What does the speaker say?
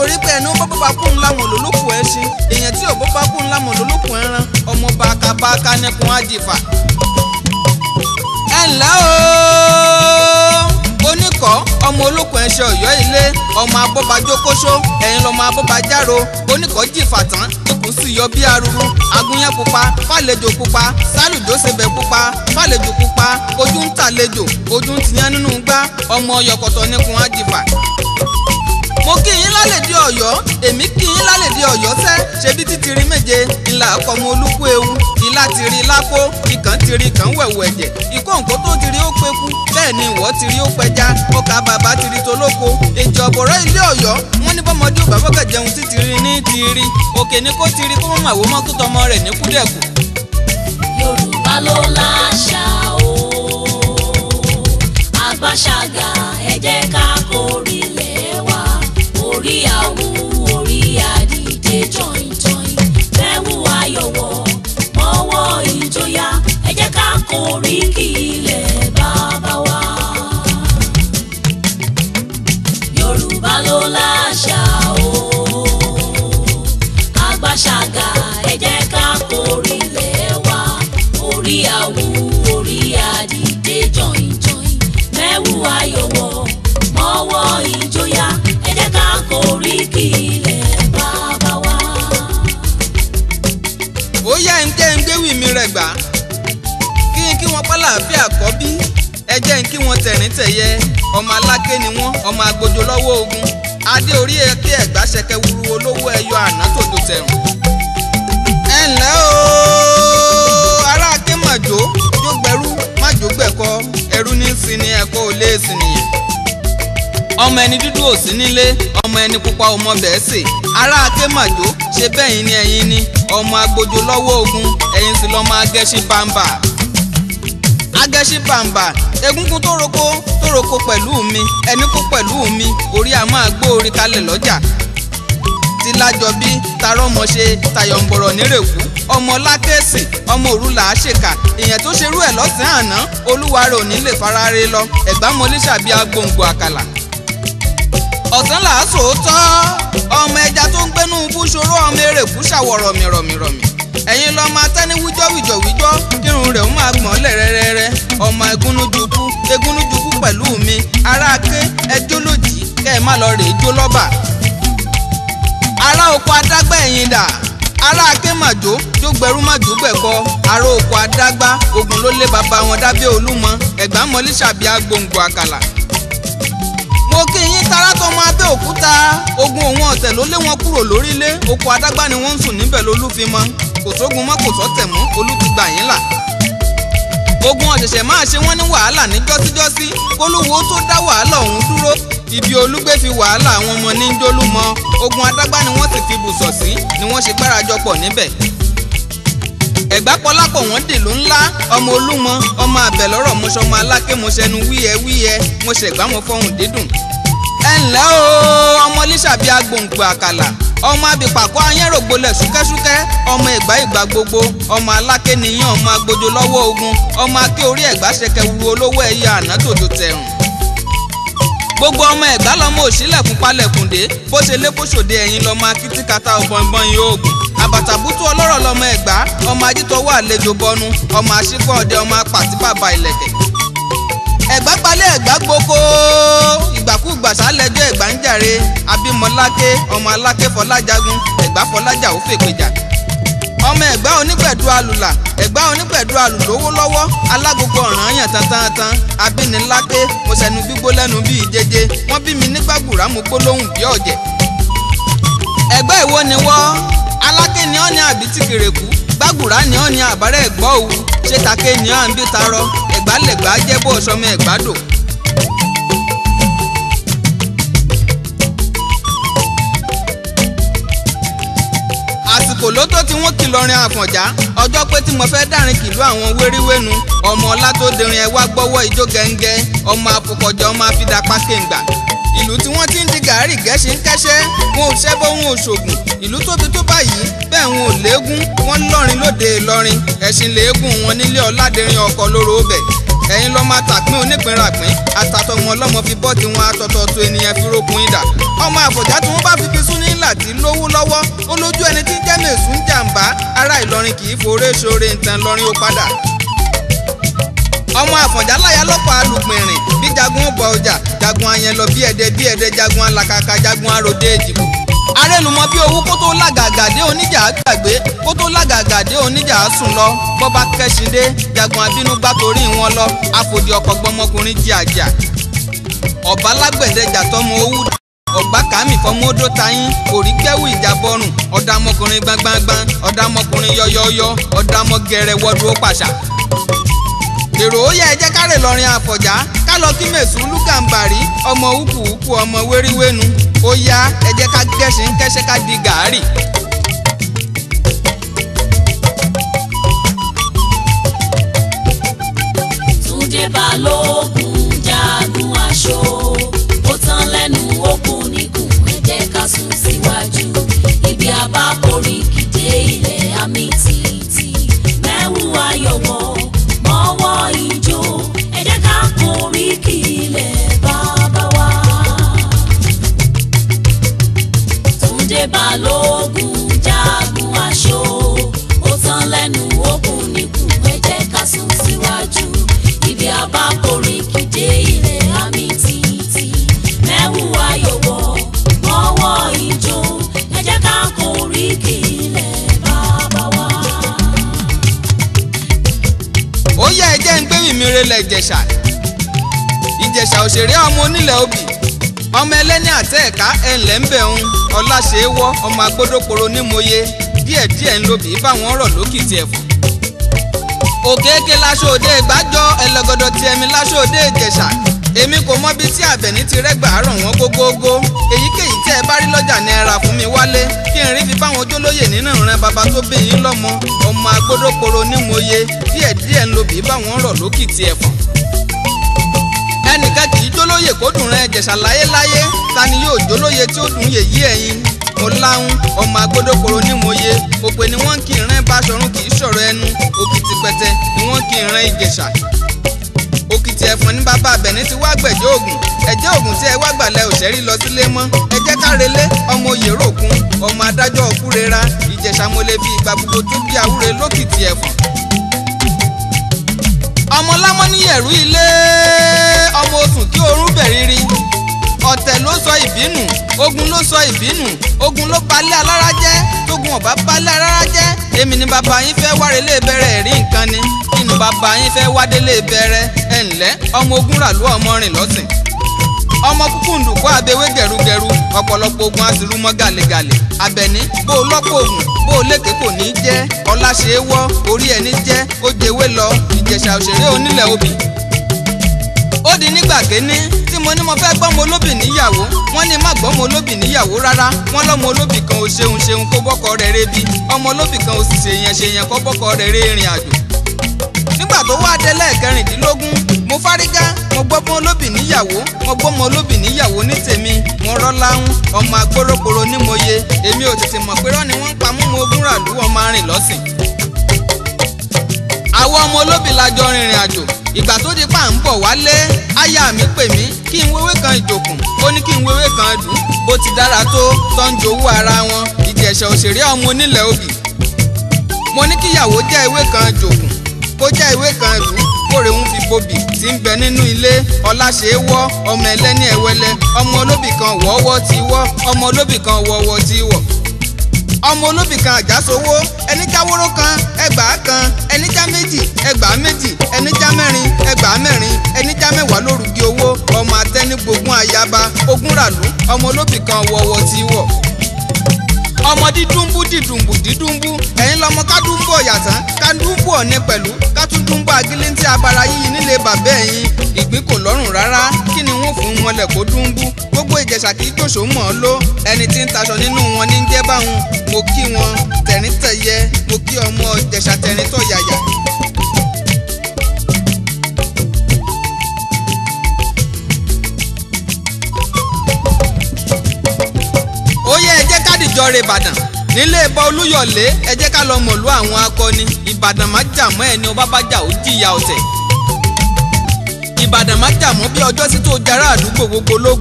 Nítorí pé ẹnu bó bá kú ńlá mọ̀ lólókùn ẹṣin, èèyàn tí ò bó bá kú ńlá mọ̀ lólókùn ẹran, ọmọ bàkàbàkà nìkun àjìfà. Ẹ ǹlẹ́ o, oníkọ́ ọmọ olókùn ẹṣin Ọ̀yọ́ ilé, ọmọ abọ́bàjókóṣó, ẹ̀yin lọ́mọ abọ́bàjáro, oníkọ́ jìfà tán, ikùn sì yọ bí aruru, agúnyán pupa, fàlejò pupa, sálùdóṣebẹ̀ pupa, fàlejò pupa, ojú ń tàlejò, ojú ń tiyán nínú gbá, ọmọ yọkọ̀tọ̀ nìkun àjìfà. Mo kí yín lálẹ́dí Ọ̀yọ́, èmi kí yín lálẹ́dí Ọ̀yọ́ sẹ́, ṣebí títìrí méje ńlá ọkọ̀ ọmọ olúkú ewu, ilá ti rí lápò, ikàn ti rí kàn wẹ̀wù ẹ̀jẹ̀, ìkóǹkó tó ti rí ó peku, bẹ́ẹ̀ ni ìwọ́ ti rí ó pẹja, ọkà bàbá ti rí tolóko, èjì ọ̀bọ̀rọ̀ ilé Ọ̀yọ́, wọ́n ní bọ́mọdé ò bá bọ́kẹ̀ jẹun títìrí ní tìrí, òkè ni kó ti rí kó mọ̀ àwòmọ́ kó tọmọ rẹ̀ ní kúdẹ̀kù. Yorùbá ló láṣà o, àgbàṣàgà ẹ jẹ́ ká kórìílẹ̀ wa, orí àwù orí àdìdé jọ̀ìnjọ̀ìn, bẹ́wù ayọ̀wọ̀ mọ́wọ́ ìjọyà, ẹ jẹ́ ká kóríkì ilẹ̀ bàbá wa. Yorùbá ló láṣà o, àgbàṣàgà ẹ jẹ́ ká kórìílẹ̀ wa, orí àwù orí àdìdé jọ̀ìnjọ̀ìn, bẹ́wù ayọ̀wọ̀ mọ́wọ́ ìjọyà, ẹ jẹ́ ká kóríkì ilẹ̀ bàbá wa. Ó yá ń jẹ́ ń gbéwì mi rẹ̀ gbà, kí n kí wọn pálàáfíà kọ́ bí, ẹ jẹ́ ń kí wọn tẹ̀rín tẹ̀yẹ, ọmọ aláké ni wọ́n, ọmọ agbójo lọ́wọ́ ogun, adé orí ẹkẹ ẹ̀gbá ṣẹkẹ wuru olówó ẹyọ àná tòjò tẹ̀rùn. Ẹ ǹlẹ́ o, ará aké màjò, jó gbẹrú májò gbẹ̀kọ, ẹrú ní sin ni ẹ̀kọ́ ò lè sìn nìyẹn. Ọmọ ẹni dúdú ò sí nílé, ọmọ ẹni pupa ò mọ bẹ́ẹ̀ sè, ará aké màjò ṣe bẹ́yìn ni ẹ̀yin ni, ọmọ agbójo lọ́wọ́ ogun, ẹ̀yin sì lọ́mọ agẹ́ṣin bàǹbà. Agẹ́ṣin bàǹbà, egúngún tó roko pẹ̀lú mi, ẹni kó pẹ̀lú mi, orí a máa gbó orí kalẹ̀ lọ́jà. Ti lájọbí, tarọ́mọṣe, tayọ̀ǹbọ̀rọ̀ nírèkú, ọmọ lákèsì, ọmọ òrùlà àṣekà, ìyẹn tó ṣerú ẹ̀ lọ́sàn-án àná, olúwa rẹ̀ ò ní lè farare lọ, ẹ̀gbámọlẹ́ṣà bíi agbóǹgbò àkàlà. Ọ̀sán là á sòótọ́, ọmọ ẹja tó ń gbénú bú ṣòro, ọmọ erèkú ṣàwọ̀ rọ̀mìrọ̀mìrọ̀mì. Ẹ̀yin lọ́mọ atẹ́ni wíjọ́ wíjọ́ wíjọ́, kírun rẹ̀ ó máa gbọ̀n lẹ̀ rẹ́rẹ́rẹ́, ọmọ egúnújukú, egúnújukú pẹ̀lú mi, ará ké ẹjọ́ lòdì, kẹ́ ẹ má lọ rèé jó lọ́bà. Ará oko adágbà ẹ̀yìn dà, ará ké màjò, jó gbẹrú màjò gbẹ̀kọ, ará oko adágbà, ogun ló lé baba wọn dábẹ́ Olúmọ, ẹ̀gbámọlẹ́ṣà bíi agbóǹgbò àkàlà. Mo kí yín tará tọmọ Abẹ́òkúta, ogun òun ọ̀tẹ̀ ló lé wọn kúrò lórílé, oko adágbà ni wọ́n ń sùn níbẹ̀ lolúfimọ́, kò sógun mọ́ kò sọ́tẹ̀ mọ́, Olú ti gbà yín là. Ogun ọ̀ṣẹ̀ṣẹ̀ máa ṣe wọ́n ní wàhálà ní jọ́síjọ́sí, kólúwo tó dá wàhálà ọ̀hún dúró, ibi Olúgbé fi wàhálà àwọn ọmọ ní jólúmọ, ogun adágbà ni wọ́n sì fi bùsọ̀ sí, ni wọ́n ṣe gbárajọpọ̀ níbẹ̀. Ẹ̀gbá pọlápọ̀ wọ́n dìlú ńlá, ọmọ Olúmọ, ọmọ àbẹ̀lọ́rọ̀ mọṣọmọ aláké mọṣẹnu wíyẹ wíyẹ, mo ṣẹ̀gbá mo fọhùn dídùn. Ẹ ǹlẹ́ o, ọmọ lísàbí agbòǹgbò àkàlà, ọmọ abìpàkọ́ ayẹ́rògbolẹ̀ ṣúkẹ́ṣúkẹ́, ọmọ ẹ̀gbá ìgbà gbogbo, ọmọ aláké nìyẹn, ọmọ agbójo lọ́wọ́ ogun, ọmọ aké orí ẹ̀gbá ṣẹkẹ wuru olówó ẹyẹ àná tòjò tẹ̀rùn. Gbogbo ọmọ ẹ̀gbá lọmọ òṣìlẹ̀kùn palẹ̀kùndé, bó ṣe lé bó ṣòde ẹ̀yin lọmọ akitikata ọ̀bọ̀nbọ̀n yìí oògùn. Àbàtàbútú ọlọ́rọ̀ lọmọ ẹ̀gbá, ọmọ ajítọwọ́ àlejò bọnu, ọmọ aṣíkọ́ ọdẹ, ọmọ apàtí bàbá ìlẹ̀kẹ̀. Ẹ̀gbá palẹ̀ ẹ̀gbá gboko, ìgbàkúgbà sálẹ̀jọ́ ẹ̀gbá ń jàre, abímọláké, ọmọ aláké fọlájagun, ẹ̀gbá fọlájà ó fèpèjà. Ọmọ ẹ̀gbá onígbẹ̀dú alùlà, ẹ̀gbá onígbẹ̀dú alùlówó lọ́wọ́, alágogo ọ̀ràn yàn tantantan, abíniláké, mo sẹnu gbígbó lẹ́nu bíi jẹjẹ, wọ́n bí mi nígbàgbùrá mo gbólóhùn bí ọ̀jẹ̀. Ẹ̀gbá ìwo ni wọ́, aláké ni ọ́ ní àbí tí kèrèkú, gbàgùrá ni ọ́ ní àbárẹ̀ ẹ̀gbọ́ òwu, ṣé take ni ọ́ à ń bí tarọ, ẹ̀gbá lẹ̀gbá jẹ́ bó ọ̀ṣọ́mọ ẹ̀gbá dò. Àsìkò ló tó tí wọ́n kìlọrin Àfọ̀njá, ọjọ́ pé tí mo fẹ́ dárin kìlú àwọn wéríwénu, ọmọ ọlá tó dirin ẹ wá gbọ́wọ́ ijó gẹ́ngẹ́, ọmọ afọkọjọ ọmọ afidapá kéǹgbà. Ìlú tí wọ́n ti ń di gàárì gẹ́ṣin kẹ́ṣẹ́, wọn ò ṣẹ́bọ̀ wọn ò ṣògùn, ìlú tóbi tó báyìí bẹ́ẹ̀ wọn ò léegun, wọ́n lọ́rin lóde Ìlọrin, ẹ̀sìn léegun wọn nílé Ọládìrin ọkọ̀ lóró bẹ̀. Ẹ̀yin lọ́ máa tàpín onípínrapín àtàtọ̀mọ ọlọ́mọ fi bọ́ tiwọn atọ̀tọ̀tọ̀ ènìyàn fi rókun idà. Ọmọ Àfọ̀njá tí wọ́n bá fi fi sún ní ńlá tí lówó lọ́wọ́ ó lójú ẹni tí ń jẹ́ mèsù ń jàǹbá ará Ìlọrin kì í foré ṣoore ntàn lọrin ó padà. Ọmọ Àfọ̀njá láyà lọ́pọ̀ alùpìnrìn bí jagun ó bọ ọjà jagun ayẹn lọ bí ẹdẹ bí ẹdẹ jagun alakaka jagun aròdé èjìgbò. Arẹnumọ bí owó kó tó lágàgà dé oníjà gbàgbé kó tó lágàgà dé oníjà sùn lọ bọ́ba kẹ́sìndé jagun abínú gbá torí wọn lọ àfòdì ọkọ̀ gbọmọkùnrin jí àjà. Ọ̀bá lágbẹ̀dẹ jàtọ́mọ owó ọ̀gbá kàmí fọmọdó tayín orí kẹ́wù ìjàbọrùn ọ̀dàmọkùnrin gbangbangban ọ̀dàmọkùnrin yọyọyọ ọ̀dàmọgẹrẹ wọdú ó pàṣà. Èrò ó yẹ ẹ jẹ́ kárẹ̀ lọ́rin Àfọ̀njá ká lọ kí Mèsù Lúgàǹbàrí ọmọ wúkúwúkú ọmọ wéríwénu ó yá ẹ jẹ́ ká gẹ̀ṣin kẹ́ṣẹ́ ká di gàárì. Túndé Balógun jagun aṣọ ó tán lẹ́nu okùn níkùn ẹ jẹ́ ká sún síwájú ibi àbákòrí kìdé ilẹ̀ àmì tìtì mẹ́wù ayọ̀wọ̀ mọ́wọ́ ijó ẹ jẹ́ ká kórí kí ilẹ̀ bàbá wa. Túndé Balógun jagun aṣọ ó tán lẹ́nu okùn níkùn ẹ jẹ́ ká sún síwájú ibi àbákòrí kìdé ilẹ̀ àmì tìtì mẹ́wù ayọ̀wọ̀ mọ́wọ́ ijó ẹ jẹ́ ká kórí kí ilẹ̀ bàbá wa. Ó yá ẹ jẹ́ ń gbé mi relẹ̀ Ìjẹ̀ṣà. Ìjẹ̀ṣà òṣèré ọmọ onílẹ̀ obì ọmọ ẹlẹ́ni àtẹ ẹ̀ka ẹ̀ńlẹ̀ ń bẹ̀ ń ọláṣẹ́wọ́ ọmọ agbódóporo nímòye díẹ̀díẹ̀ ń lobì báwọn rọ̀ lókìtì ẹ̀fọ́. Òkèèké láṣọ òde ìgbàjọ ẹlẹgọdọ ti ẹmi láṣọ òde Ìjẹ̀ṣà. Èmi kò mọ bí tí Àbẹ̀ní ti rẹ́gbà ràn wọ́n gógógó. Èyíkéyìí tí ẹ bá rí lọ́jà ní ẹ rà fún mi wálé kí n rí fi fáwọn ojólóyè nínú ìran bàbá tó bí yín lọ́mọ ọmọ agbódóporo nímòye díẹ̀díẹ̀ ń lobì báwọn rọ̀ lókìtì ẹ̀fọ̀n. Ẹnìkan kì í jólóyè kó dùn rẹ Ìjẹ̀ṣà láyéláyé ta ni yóò jólóyè tí ó dùn yèyí ẹ̀yin. Mo láhùn ọmọ agbódóporo nímòye òpè ni wọ́n kì í rán Báṣọ̀run kì í sọ̀rọ̀ ẹnu òkìtì pẹ̀tẹ̀ ni wọ́n kì í rán Ìjẹ̀ṣà. Òkìtì ẹ̀fọ̀n ní bàbá Àbẹ̀ní ti wá gbẹ̀jọ́ ògùn ẹ̀jẹ̀ ògùn tí ẹ wá gbàlẹ̀ òṣèré lọ sílé mọ́ ẹ jẹ́ ká relé ọmọ Oyèròkun ọmọ adájọ́ òkúrera Ìjẹ̀ṣà mo lè fi ìgbà gbogbo tún bí àwúre lókìtì ẹ̀fọ̀n. Ọmọ lámọ́ níyẹ̀rú ilé ọmọ osùn kí orún bẹ̀rìrì ọ̀tẹ̀ ló sọ ìbínú ogun ló sọ ìbínú ogun ló balẹ̀ alára jẹ́ tógun ọ̀bá balẹ̀ alára jẹ́ èmi ni bàbá yín fẹ́ wárelé bẹ̀rẹ̀ rí nǹkan ni kí ni bàbá yín fẹ́ wádélé bẹ̀rẹ̀ ẹ̀ ǹlẹ́ ọmọ ogun ràlú ọmọ rìn lọ́sìn ọmọ kúkú ndùkú abẹ́wé gẹ̀rúgẹ̀rú ọ̀pọ̀lọpọ̀ ogun àsìrúmọ́ gàlégàlé Àbẹ̀ní bó o lọ́pọ̀ ogun bó o lékè kò ní jẹ́ ọlá ṣe é wọ́ orí ẹni jẹ́ ó jẹwé lọ Ìjẹ̀ṣà òṣèré onílẹ̀ obì. Ó di nígbà kéní tí mo ní mo fẹ́ gbọ́mọ olóbì níyàwó wọ́n ní má gbọ́mọ olóbì níyàwó rárá wọ́n lọ́mọ olóbì kan ò ṣeun ṣeun kó bọ́kọ rẹ̀ rebi ọmọ olóbì kan ò sì ṣèyàn ṣèyàn kó bọ́kọ rẹ̀ re ìrìn àjò. Nígbà tó wá dé lẹ́ẹ̀kẹrìndínlógún mo fárígá mo gbọ́mọ olóbì níyàwó mo gbọ́mọ olóbì níyàwó ní tèmi mo rọ́láhùn ọmọ agbóróporo nímòye èmi ò tètè mọ̀ pé rọ́ ni wọ́n ń pa mú mo ogún ràlú ọmọ arìn lọ́sìn. Àwọn ọmọ olóbì la jọ rìnrìn àjò ìgbà tó di pa ń bọ̀ wálé aya mi pè mí kí n wéwé kan ìjòkùn ó ní kí n wéwé kan dùn bó ti dára tó tó ń jowú ara wọn Ìjẹ̀ṣà òṣèré ọmọ onílẹ̀ obì. Mo ní kíyàwó jẹ́ ewé kan jòkùn kó jẹ́ ewé kan dùn kóre ń fi bobì tí ń bẹ nínú ilé ọlá ṣe é wọ́ ọmọ ẹlẹ́ni ẹ̀wẹ́lẹ́ ọmọ olóbì kan wọ́wọ́ ti wọ́ ọmọ olóbì kan wọ́wọ́ ti wọ̀ ọmọ olóbì kan àjàsowó ẹni jáwóró kan ẹgbàá kan ẹni já méjì ẹgbàá méjì ẹni já mẹ́rin ẹgbàá mẹ́rin ẹni já mẹ́wàá lórúkí owó ọmọ atẹnigbógún ayaba ogún ràlú ọmọ olóbì kan wọ́wọ́ ti wọ̀ ọmọ dídúnbú dídùnbù dídúnbú ẹ̀yin lọmọ kádúnbù ọ̀yàtán kádúnbù ọ̀ní pẹ̀lú kátúndúnbù agilintí abara yíyí nílé bàbá ẹ̀yin ìgbín kò lọ́rùn rárá kí ni wọ́n fún wọn lẹ̀ kó dúnbú gbogbo Ìjẹ̀ṣà kì í jòṣó mọ̀ ọ́ ló ẹni tí ń taṣọ nínú wọn ní jẹ́ báwọn mo kí wọn tẹ̀ríntẹ̀yẹ mo kí ọmọ Ìjẹ̀ṣà tẹ̀ríntọ̀yàyà. Ó yẹ ẹ jẹ́ ká dìjọ re Ìbàdàn nílé ìbọn Olúyọ̀lé ẹ jẹ́ ká lọ mọ̀lú àwọn akọni Ìbàdàn má jà mọ́ ẹni ọba bá jà ó jìyà ọ̀tẹ̀. Ìbàdàn má jà mọ́ bí ọjọ́ sí tó jara àdúgbò gbogbo lógun.